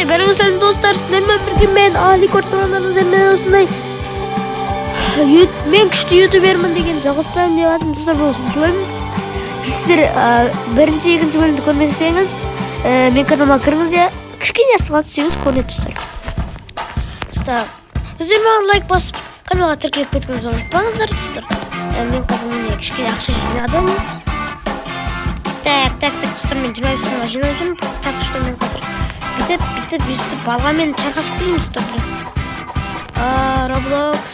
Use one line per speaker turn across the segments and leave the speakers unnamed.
Бәріңіз сәлем, достар, сіздермен бірге мен Али Кортмандарыңыздар. Мен осындай мен күшті ютубермін деген жалғастырамын деп жатырмын, достар. Бұл үшінші бөлім. Сіздер бірінші, екінші бөлімді көрмесеңіз, мен каналыма кіріңіз де, кішкене астыға түссеңіз, көрінеді, достар. Достар, сіздер маған лайк басып, каналға тіркеліп кеткеніңізді ұмытпаңыздар, достар. Мен қазір міне кішкене ақша жинадым. Так, так, так, достар, мен 25 мыңға жинап жүрмін. Так что мен қазір бүйтіп, бүйтіп, өйстіп балғамен шайқасып келейін, достар. Роблокс,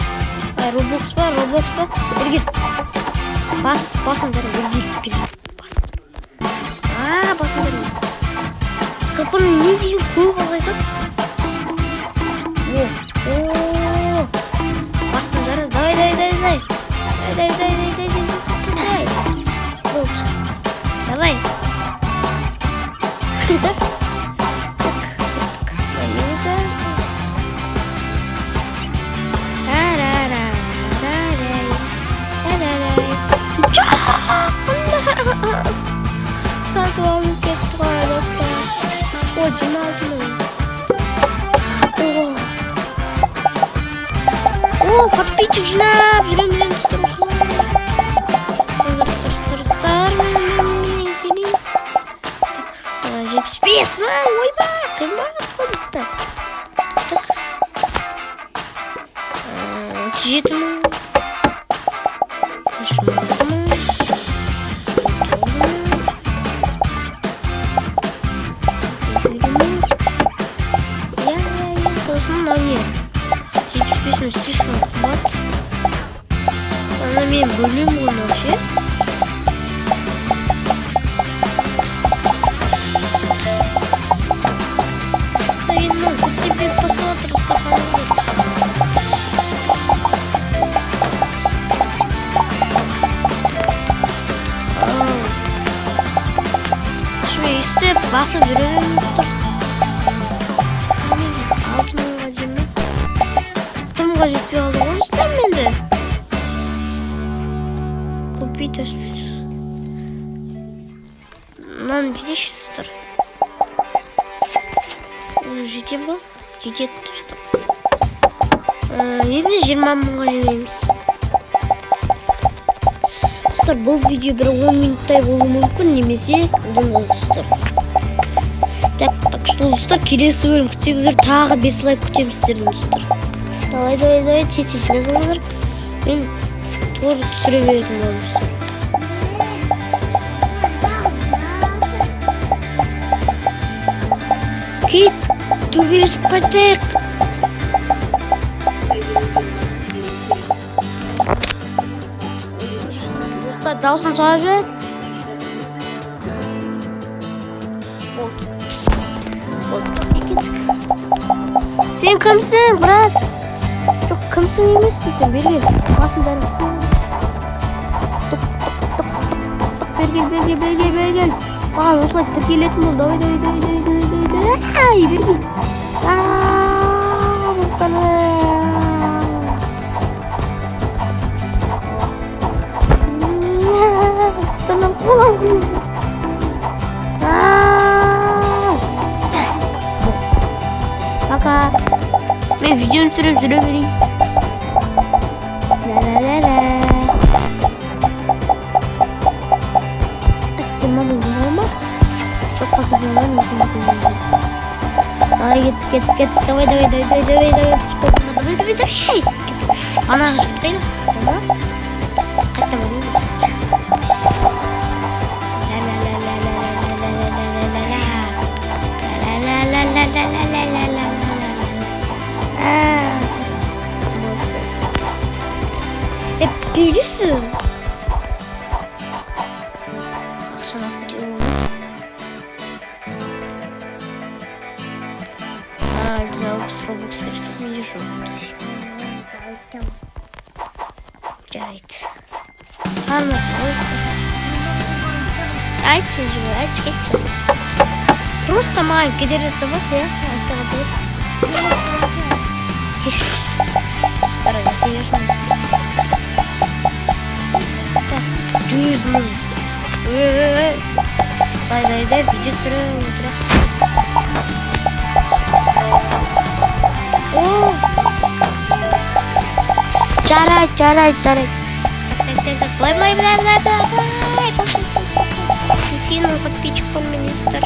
Роблокс па, Роблокс па? Бері кел. Бас, басыңдар, бері кел, бері кел. Бас. Басыңдар. Қырпын не деген көп азайтады? О, о, басын жарас. Давай, давай, давай, давай. Давай, давай, давай, давай, давай, давай. Болды. Давай. Так, минута. Ра-ра-ра, ра-рай, ра-ра-рай. Сатып алып кетті ғой, достар. О, 26 мың. О, о, подписчик жинап жүреміз енді, достар, осылай. Достар, достар, достар, мен келейін. Так, 75 мың, ойбай, қымбат қой, достар. Так. 37 мың. 26 мың. 9 мың. 50 мың. Иә, иә, иә, сосын мынау не? 75 мың слишком қымбат. Ана мен бөлемін ғой мынау ше. Достар, енді мынау көптеп беріп бастап жатыр, достар, қараңыздар. Ау. Шуме өйстіп басып жүре беремін, достар. Не дейді? 6 мыңға дейін бе? 6 мыңға жетпей қалды ғой, достар, менде. Купить. Мынаны жетейінші, достар. Жетем ба? Жетеді, достар. Енді 20 мыңға жинаймыз. Достар, бұл видео бір 10 минуттай болуы мүмкін, немесе одан да аз, достар. Так, так что, достар, келесі бөлім күтсеңіздер, тағы 5 лайк күтемін сіздерден, достар. Давай, давай, давай, тез тез жазыңыздар. Мен тоже түсіре беретін боламын, достар. Кит, төбелесіп қайтайық. Достар, дауысын шығарып жібереді. Болды. Болды. Кеттік. Сен кімсің, брат? Жоқ, кімсің емессің сен, бері кел. Басын бәрі. Тұқ, тұқ, тұқ, тұқ, тұқ, бері кел, бері кел, бері кел, бері кел. Маған осылай тіркелетін бол. Давай, давай, давай, давай, давай, давай, давай. Ай, бері кел. Аа, достар. Достар, мен қолам. Аа. Пока. Мен видеоны түсіріп жүре берейін. Ла-ла-ла-ла. 20 мың бола ма? Жоқ, пока жиырма мың. Давай, кеттік, кеттік, кеттік. Давай, давай, давай, давай, давай, давай, түсіп қойдым. Давай, давай, давай. Кеттік. Ана жігіт қайда? Ана? Қайта барайын. Ла-ла-ла-ла-ла-ла-ла-ла-ла-ла-ла. Ла-ла-ла-ла-ла-ла-ла-ла-ла. Аа. Вот. Келесің. Ақшаны алып кетуге болады. А, 160 робукс керек, менде жоқ. Жарайды. Қармасын ғой. Айтшы, жүр, айтшы, кетші. Просто маған кедергі жасамас, иә? Айтсаға болады. Достар, жасай берсін. Так, 100 мың. Ой, ой, ой. Давай, давай, давай, видео түсіріп отырайық. Жарайды, жарайды, жарайды. Так, так, так, так, былай, былай, былай, былай, былай, былай. 80 мың подписчик бар менде, достар.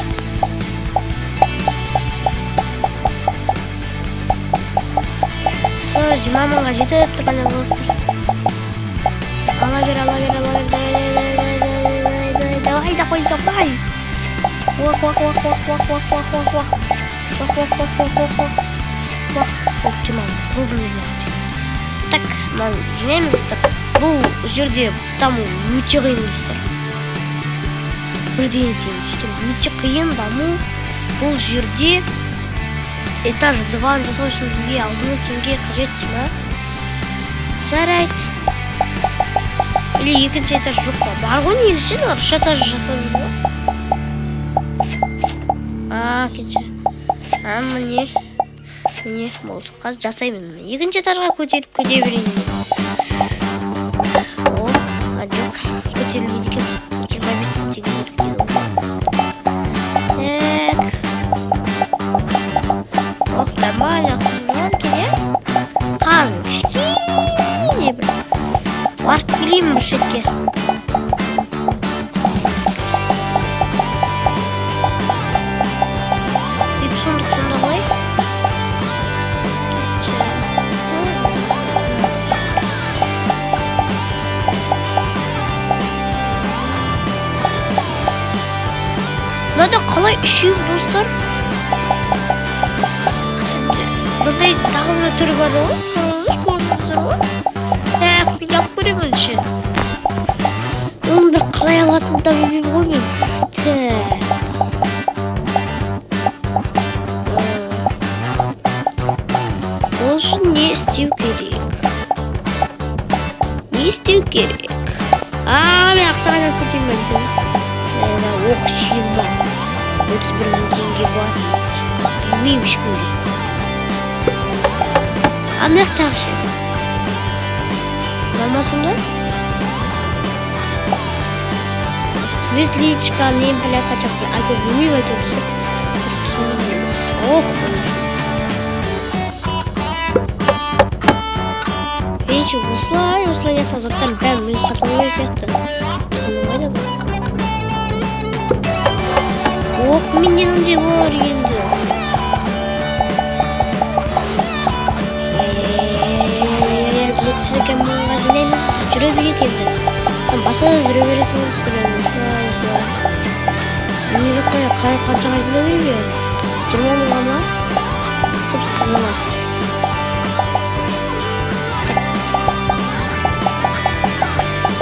20 мыңға жетіп тұрған достар. Ала бер, ала бер, ала бер. Давай, давай, давай, давай, давай, давай. Уах, уах, уах, уах, уах, уах, уах, уах, уах. Уах, уах, уах, уах, уах, уах. Уах, уах, 20 мың, ровно 20 мың. Так, мынаны жинаймыз, достар. Бұл жерде даму өте қиын, достар. Бірден екен, достар, өте қиын даму. Бұл жерде этаж 2-ны жасау үшін бізге 6 мың теңге қажет дей ма? Жарайды. Или екінші этаж жоқ па? Бар ғой негізі, ше, үш этаж жасау дейді ғой. А, кетші. А, міне. Міне, болды. Қазір жасаймын. Екінші этажға көтеріп кете берейін. О, а жоқ, көтерілмейді екен. 25 мың теңге керек дейді ғой. Так. Ох, нормально болады екен, иә? Қазір кішкене бір барып келейін бір шетке. Вип сундук сонда қалай? Кетші. Мынада қалай үшеу, достар? Мындай тағы бір түрі бар ғой. Көрдіңіздер ғой. Так, мен алып көремін ше. Оны бір қалай алатынын да білмеймін ғой мен. Так. Ол үшін не істеу керек? Не істеу керек? А, мен ақшаға айналып кетейін ба десем. Оқ, 20, 31 мың теңге бар. Білмеймін ешкімге. А мына жақтағы ше? Мына ма сонда? Светличка, не бля, қачақ, әйтеуір білмеймін, әйтеуір, достар. Дұрыс түсінбеймін. Ох, меніңше. Меніңше, осылай, осылай жақта заттардың бәрін мен сатып алу сияқты. Түсіндім қайда бұл? Ох, менде мындай бар енді. 132 мыңға жинаймыз, біз жүре берейік енді. Баса жүре бересің ғой, достар, енді осылай, осылай. Не жоқ қой, қалай, қаншаға жинау керек енді? 20 мыңға ма? Сып сымына.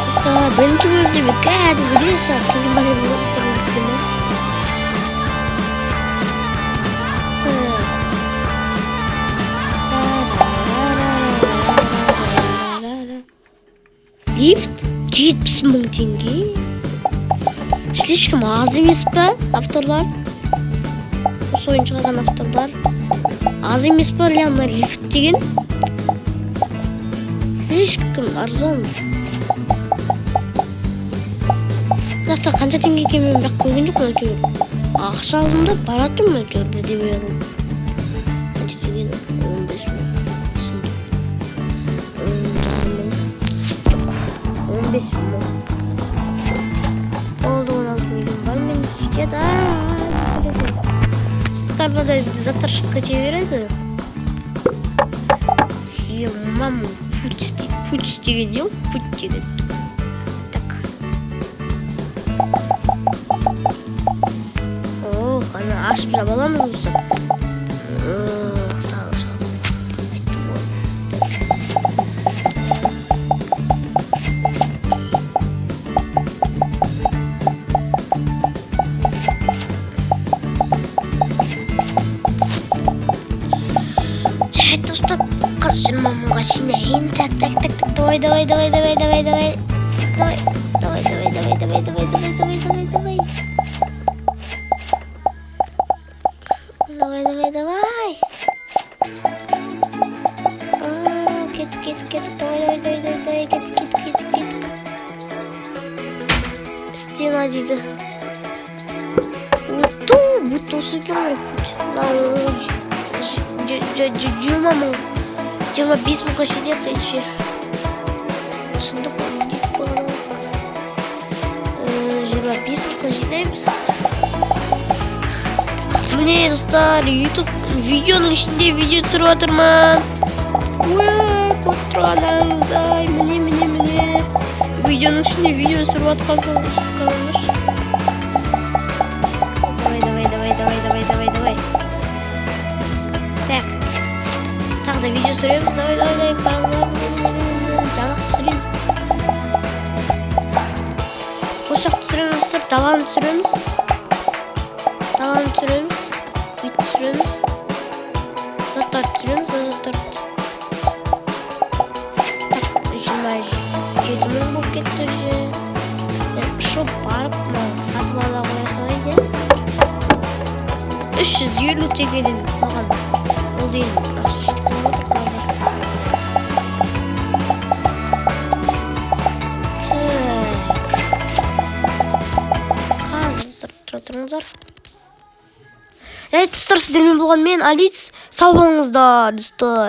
Достар, бірінші бөлімде мен кәдімгідей сағат қиынға келдім ғой, достар, білесіздер ме? Так. Лифт 70 мың теңге. Слишком аз емес па, авторлар? Осы ойын шығарған авторлар. Аз емес па, ля, мына лифт деген? Слишком арзан. Мына жақта қанша теңге екенін мен бірақ көрген жоқпын, әйтеуір. Ақша алдым да бара тұрмын, әйтеуір бірдеме алып. Қанша теңге? 15 мың. Сұмдық. 10,5 мың. Жоқ, 15 мың. Болды, 16 миллион бар менде, жетеді. Заттар заттар шығып кете береді. 20 мың путь, путь деген не ол? Путь деген. Так. Ох, ана ашып жаба аламыз, достар. Ох, тағы жаб. Айттым ғой. Так. Жарайды, достар, қазір 20 мыңға жинайын. Так, так, так, так, давай, давай, давай, давай, давай, давай. Давай, давай, давай, давай, давай, давай, давай, давай, давай, давай. Давай, давай, давай. А, кеттік, кеттік, кеттік. Давай, давай, давай, давай, давай, кеттік, кеттік, кеттік, кеттік. Стена дейді. Ту, будто осы екен ғой путь. Мынау 20 мың, 25 мыңға жетеді ше. Сундук кетіп қалған. 25 мыңға жинаймыз. Міне, достар, Ютуб видеоның ішінде видео түсіріп жатырмын. Ой, көріп тұрғандарыңыздай, міне, міне, міне, видеоның ішінде видео түсіріп жатқан соң, қараңдаршы. Давай, давай, давай, давай, давай, давай, давай. Так, тағы да видео түсіреміз. Давай, давай, давай, қараңдар, міне, міне, міне, жаңалық түсірейін. Осы жақты түсіреміз, достар, даланы түсіреміз, даланы түсіреміз, бүйтіп түсіреміз, заттарды түсіреміз, заттарды. Так, 27 мың болып кетті уже. Мен ұшып барып, мынаны сатып ала қоя салайын, иә. 350 теңгеден маған ол деген ақша жеткізіп отыр қазір. Так, қазір, тұра тұрыңыздар. Ей, достар, сіздермен болған мен, Алис. Сау болыңыздар, достар.